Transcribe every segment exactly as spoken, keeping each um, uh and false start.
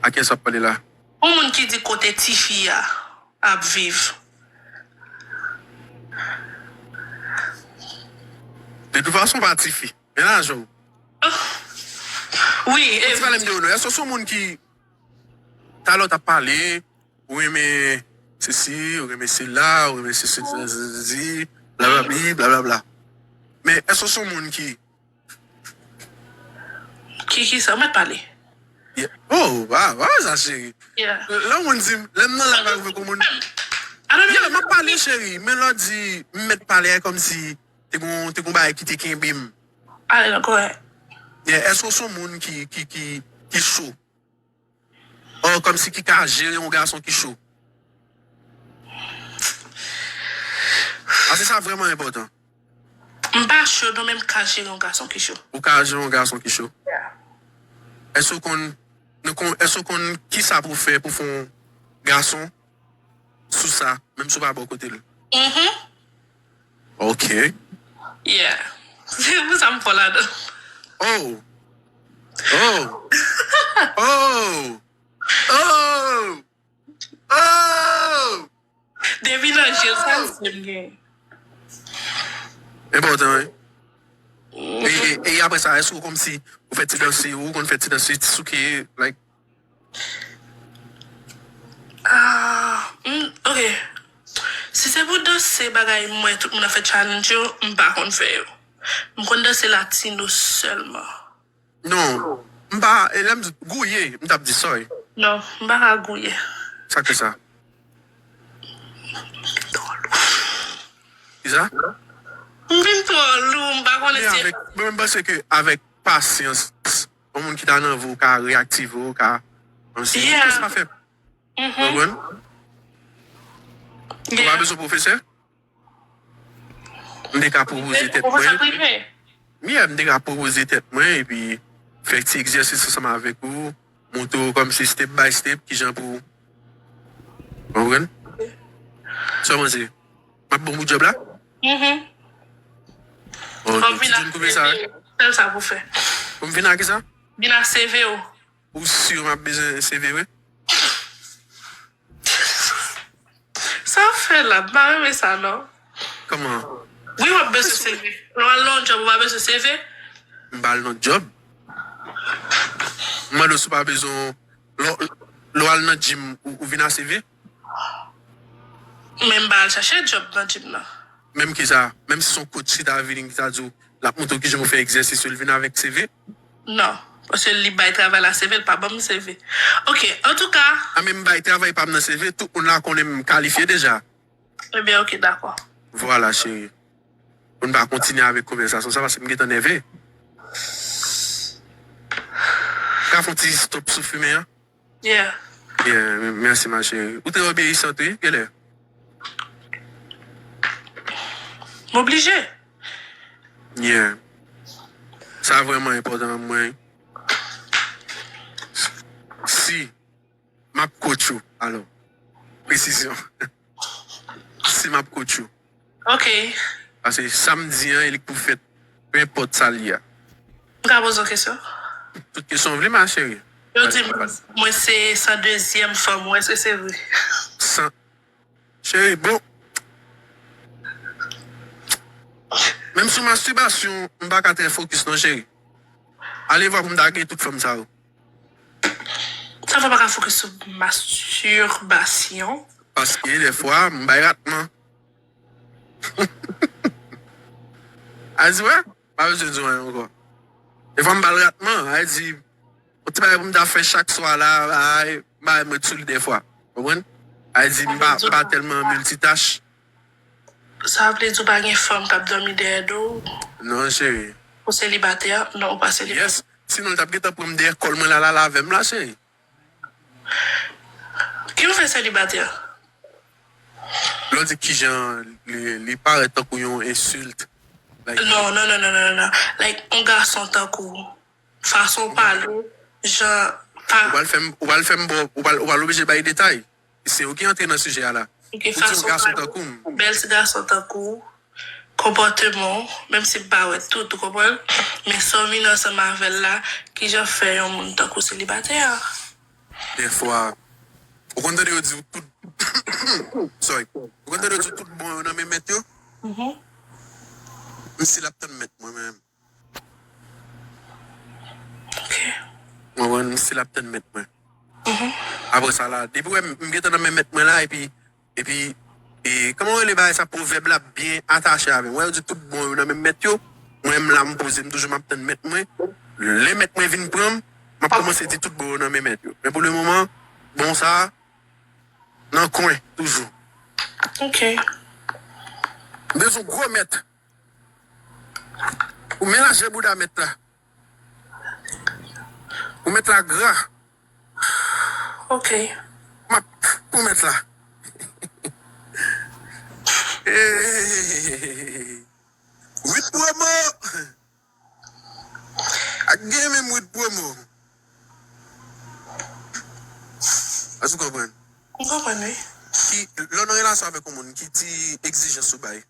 A kiyès w ap pale la? Yon moun ki di kote tifi a ap viv. De tout fason, pa tifi. Men laj ou. Wi, ou ti pale m de ou non. Èske w se yon moun ki, talè w t ap pale, ou renmen sesi, ou renmen sela, ou renmen sesi, blablabla, blablabla. Men èske w se yon moun ki Ki, ki sa? Ou mèt pale. Yeah. Oh, ba, ba, sa, cheri. Yeah. Lè yon moun di m, lè m nan live avèk yon moun. I don't know. Yeah, m ap pale, cheri. Men lè w di, m mèt pale, e kòmsi te gon, te gon bagay ki te kenbe m. Ale, non, go ahead. Yeah, èske w se yon moun ki, ki, ki, ki cho? Or, kòmsi ki ka jere yon gason ki cho? Paske sa vrèman enpòtan. M pa cho, non, men m ka jere yon gason ki cho. Ou ka jere yon gason ki cho? Yeah. Èske w konn, nou konn, èske w konn kisa pou w fè pou fè yon gason sou sa, menm si w pa bò kote l? Mhm. Ok. Yeah. Se pou sa m fò ladan. Oh. Oh. Oh. Oh. Oh. Depi nan je l, sa l se m gen. Enpòtan, wi. E, e, e apre sa, èske w kòmsi ou fè ti danse, ou konn fè ti danse, ti souke, like, Ah, mm, ok. Si se pou danse bagay mwen, tout moun ap fè challenge yo, m pa konn fè yo. M konn danse latino sèlman. Non, m pa, e lè m di gouye, m t ap di, sorry. Non, m pa ka gouye. Sa k fè sa? Twò lou. Kisa? M vin twò lou, m pa konnen si avèk, mwen, m panse ke avèk pasyans, yon moun ki ta nan vi w ka reyaktive w, ka, kòmsi, yeah, sa fè. Mhm. Ou konprann? Ou pa, yeah, bezwen pwofesè? M te ka pwopoze tèt mwen. Yeah, m te ka pwopoze tèt mwen, epi fè ti egzèsis ansanm avèk ou, montre w kòmsi step by step, kijan pou, ou konprann? Sa w panse? M ap bon pou djòb la? Mhm. Ok, ti Jun koupe sa, wi. Sèl sa pou fè. Pou m vin ak kisa? Vin ak C V w. Ou si m ap bezwen C V, wi? Sa w fè la, m pa renmen sa, non. Kòman? Wi, w ap bezwen C V. Lè w al nan yon djòb, ou pa bezwen C V? M pa al nan djòb. M mande w si w pa bezwen, lè w, lè w al nan gym, ou, ou vin a C V? Men m pa al chache djòb nan gym nan. Menm ki sa, menm si se yon coach ki ta vini, ki ta di w, l ap montre w kijan pou fè egzèsis yo, l vin avèk C V? Non, paske li bay travay la C V, l pa ban m C V. Ok, antouka. A, men m bay travay pa m nan C V, tout moun la konnen m kalifye deja. Ebyen, ok, dakò. Vwala, cheri. Pou n pa kontinye avèk konvèsasyon sa, paske m gentan nève. Ka fè yon ti stop sou fimen an? Yeah. Yeah, m-, mèsi, ma chérie. Ou trè obeyisant, wi, genlè. M oblije. Yeah. Sa vrèman enpòtan pou mwen. Si m ap coach ou, alò, presizyon. Si m ap coach ou. Ok. Paske sa m di an, e li k pou fèt, pe enpòt sa l ye a. M ka poze w kesyon? Tout kesyon w vle, ma chérie. Yo di m, mwen se san dezyèm fanm ou, èske se vre? San, cheri, bon. Menm sou mastibasyon, m pa ka trè fokis non, cheri. Ale vwa pou m ta gen tout fanm sa yo. Sa fè w pa ka fokis sou mastibasyon? Paske dèfwa, m bay ratman. A di, wè, pa bezwen di anyen ankò. Dèfwa, m ba l ratman, a di, yon ti bagay pou m ta fè chak swa la, bay, bay mwen sou li dèfwa. Konprann? A di, m pa, m pa tèlman miltitach. Sa vle di w pa gen fanm k ap dòmi dèyè do w? Non, cheri. Ou selibatè? Non, ou pa selibatè. Yes. Sinon, l t ap gentan pran m dèyè kòl mwen la, la, la avè m la, cheri. Ki ou fè selibatè? Lè w di kijan li, li parèt tankou yon ensilt. Like, non, non, non, non, non, non. Like, yon gason tankou w, fason w pale, jan, pa. Ou pral fè m, ou pral fè m, bon, ou pral, ou pral oblije bay detay. Se ou ki antre nan sijè a la. Ok, ou di yon gason tankou m. Bèl ti gason tankou w, konpòteman w, menm si m pa wè tout, ou konprann? Men sa w vin ansanm avè l la, kijan fè yon moun tankou selibatè a? Dèfwa, ou konn tande yo di tout, sorry, ou konn tande yo di tout bon yo nan men mèt yo? M si l ap tann mèt mwen menm. Ou konprann? M si l ap tann mèt mwen. Apre sa la, depi wè m, m gentan nan men mèt mwen la, epi, epi, e, kòman yo rele bagay sa, pwovèb la byen atache avè m. Wè yo di tout bon yo nan men mèt yo, mwen m la m poze m toujou m ap tann mèt mwen. Lè mèt mwen vin pran m, m ap kòmanse di tout bon yo nan men mèt yo. Men pou le moman, bon sa, nan kwen, toujou. Ok. M bezwen gwo mèt. Ou men lajè bouda mèt la. Ou mèt la gra. Ok. M ap pou mèt la. Hey. Wit pwomo. Ak gen menm wit pwomo. Èske w konprann? M konprann, wi. Ki, lè w nan relasyon avèk yon moun, ki ti egzijans ou bay?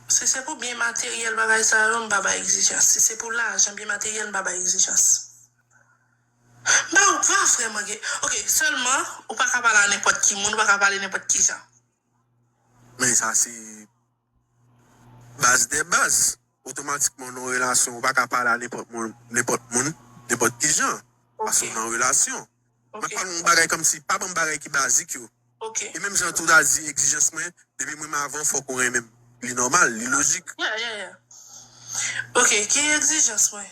Si se pou byen materyèl bagay sa yo, m pa bay egzijans. Si se pou lajan, byen materyèl, m pa bay egzijans. M pa, m pa vrèman gen. Ok, sèlman, ou pa ka pale a nenpòt ki moun, ou pa ka pale nenpòt ki jan. Men sa se baz dè baz. Otomatikman, nan yon relasyon, ou pa ka pale a nenpòt moun, nenpòt moun, nenpòt ki jan. Paske w nan relasyon. M ap pale yon bagay kòmsi, pa ban m bagay ki bazik yo. E menm jan tou ta di egzijans mwen, depi m renmen avè w, fòk ou renmen m. Li nòmal, li lojik. Yeah, yeah, yeah. Ok, ki egzijans mwen?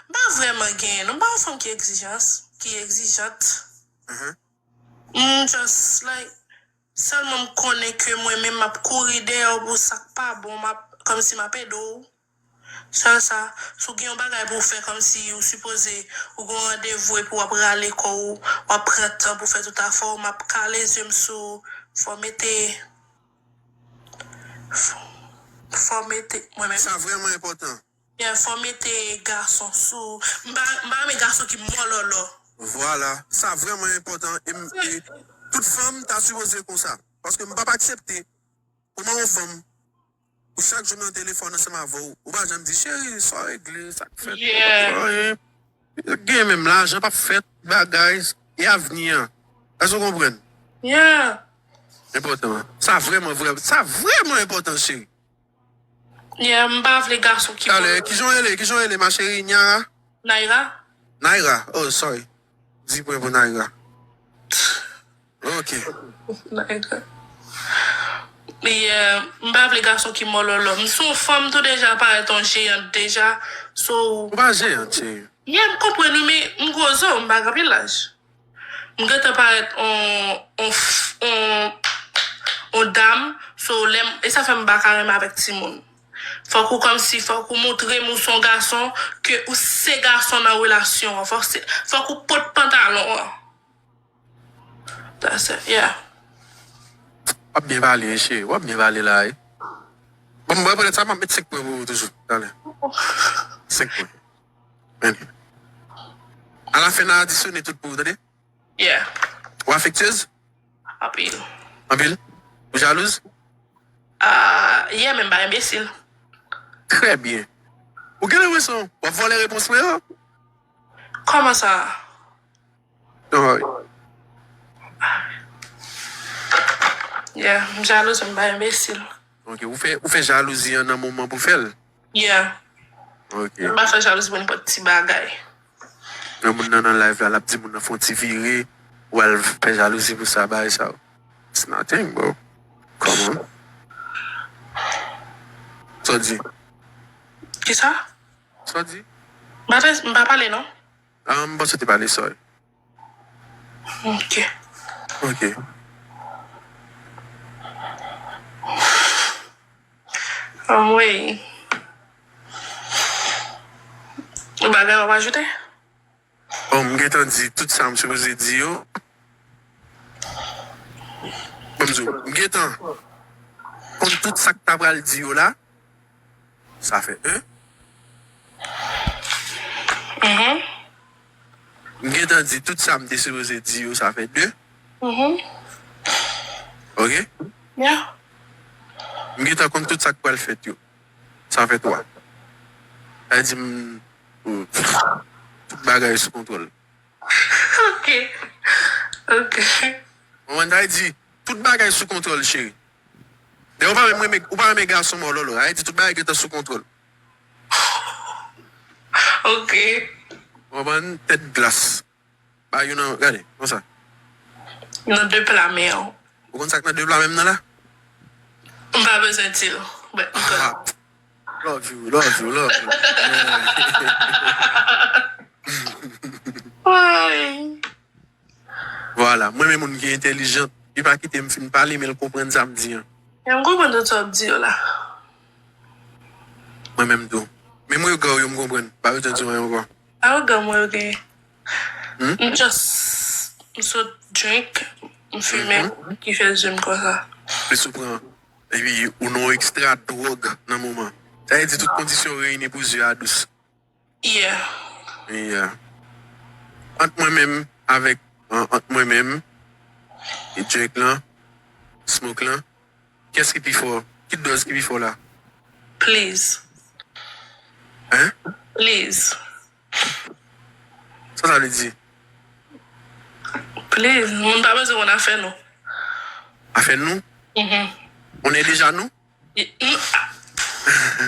M pa vrèman gen, non, m pa yon fanm ki egzijans, ki egzijant. M just, like, sèlman m konnen ke mwen menm m ap kouri dèyè w pou sa k pa bon, m ap, kòmsi m ap ede w. Sèl sa, si w gen yon bagay pou w fè, kòmsi ou sipoze, ou gen yon randevou epi w ap rale kò w, w ap pran tan pou fè tout afè w, m ap kale zye m sou, fò w mete, fò w mete, mwen menm. Sa vrèman enpòtan. Yeah, fò w mete gason sou, m pa, m pa renmen gason ki mòlòlò. Vwala, sa vrèman enpòtan. E, e tout fanm ta sipoze konsa. Paske m p ap aksepte pou mwen yon fanm, ou chak jou nan telefòn ansanm avè w, ou pa janm di, cheri, sa w regle, sa k fèt, yeah, anyen. Gen menm lajan p ap fèt, bagay, e avni an. Èske w konprann? Yeah. Enpòtan. Sa vrèman, vrèman, sa vrèman enpòtan, cheri. Yeah, m pa vle gason ki... Talè, kijan w rele, kijan w rele, ma chérie, Nyara? Naira. Naira, oh, sorry. Di pwen pou Naira. Ok. Naira. Yeah, m pa vle gason ki mòlòlò. M se yon fanm tou deja, parèt yon jeyant deja. So... Ou pa jeyant, cheri. Yeah, m konprann ou, men m gwo zo, m pa gen anpil laj. M gentan parèt on, on, on, on dam, so lè m, e sa fè m pa ka renmen avèk timoun. Fòk ou kòmsi, fòk ou montre m ou se yon gason, ke ou se gason nan relasyon an. Fòk se, fòk ou pot pantalon an. That's it, yeah. W ap byen pale, wi, cheri. W ap byen pale la, wi. Bon, mwen, petèt sa, m ap met senk pwen pou ou toujou. Talè. Senk pwen. Men. Alafen, n a adisyone tout pou ou, tande? Yeah. Ou afektyez? Anpil. Anpil? Ou jalouz? Ah, yeah, men m pa enbesil. Trè byen. Ou gen lenpresyon w ap vòlè repons mwen yo? Kòman sa? Don't worry. Yeah, m jalouz, men m pa enbesil. Ok, ou fè, ou fè jalouzi an nan moman pou fè l? Yeah. Ok. M pa fè jalouzi pou nenpòt ti bagay. Yon moun nan, nan live la, l ap di moun nan fè yon ti vire, ou al fè jalouzi pou sa, bagay sa. It's nothing, bro. Come on. Sa w di? Kisa? Sa w di? M pa fè, m pa pale, non. Ah, m panse w te pale, sorry. Ok. Ok. Anmwey. Ou pa gen w ap ajoute? Bon, m gentan di tout sa m sipoze di yo. Bon, m di w, m gentan konn tout sa k ta pral di yo la. Sa fè en. Mhm. M gentan di tout sa m te sipoze di yo, sa fè de. Mhm. Ok? Yeah. M gentan konn tout sa k pral fèt yo. Sa fè twa. Sa vle di m, tout bagay sou kontwòl. Ok. Ok. Ou konprann? Sa vle di, tout bagay sou kontwòl, cheri. Dayè, ou pa menm renmen, ou pa renmen gason mòlòlò. Sa vle di, tout bagay gentan sou kontwòl. Ok. Ou konprann? Tèt glas. Ba youn nan, gade, konsa. Nan de pla men an. Ou konn sa k nan de pla men m nan la? M pa bezwen di l. But, m konn. Ah. Love you, love you, love you. Ay. Vwala, mwen menm moun ki entèlijan, li pa kite m fin pale, men l konprann sa m di an. M konprann tout sa w ap di yo la. Mwen menm tou. Menm regan w yo m konprann, pa bezwen di w anyen ankò. Arogan mwen yo genyen. Hmm? M just, m sot drink, m fimen, ki fè zye m konsa. Plis ou pran, epi ou nan yon ekstra dwòg nan moman. Sa vle di tout kondisyon reyini pou zye a dous. Yeah. Yeah. Ant mwen menm avèk, an, ant mwen menm, e drink lan, smoke lan, kiyès ki pi fò? Ki dòz ki pi fò la? Please. Hein? Please. Sa sa vle di? Please. Moun pa bezwen konn afè nou. Afè nou? Mhm. On est déjà nous? Y- n-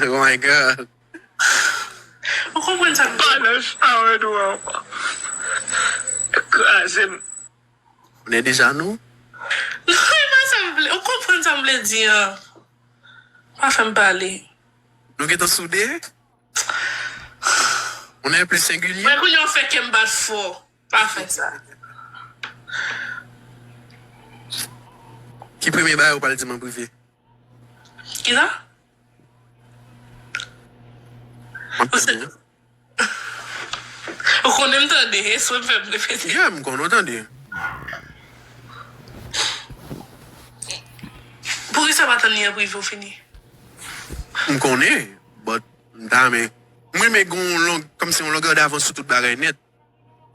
Oh my God. Ou konprann sa m vle di? Balance power nou an. Kraze m. On est déjà nous? Non, e pa sa m vle. Ou konprann sa m vle di an? Pa fè m pale. Nou gentan soude? On est plus singulier? Mwen kounye a w fè kè m bat fò. Pa fè sa. Ki premye bagay ou pral di m an prive? Kisa? M ap tande. Ou konnen m tande, e sou m fè m repete. Yeah, m konnen w tande. Poukisa pa tann li an prive ou fini? M konnen, but m ta renmen. M renmen gen yon long, kòmsi yon longè davans sou tout bagay nèt.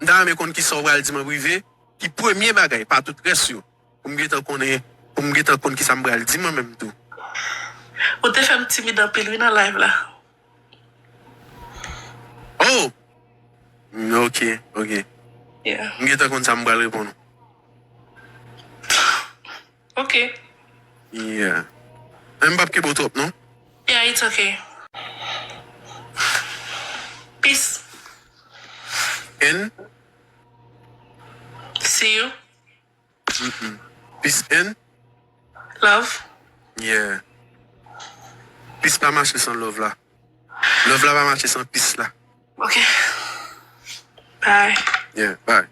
M ta renmen konn kisa w pral di m an prive, ki premye bagay, pa tout rès yo. Pou m gentan konnen, pou m gentan konn kisa m pral di mwen menm tou. Ou te fè m timid anpil wi nan live la. Oh! Mm, ok, ok. Yeah. M gentan konn sa m pral reponn ou. Ok. Yeah. Men m p ap kenbe w twòp, non? Yeah, it's okay. Peace. And? See you. Mm-mm. Peace and? Love. Yeah. Peace pa mache san love la. Love la pa mache san peace la. Ok. Bye. Yeah, bye.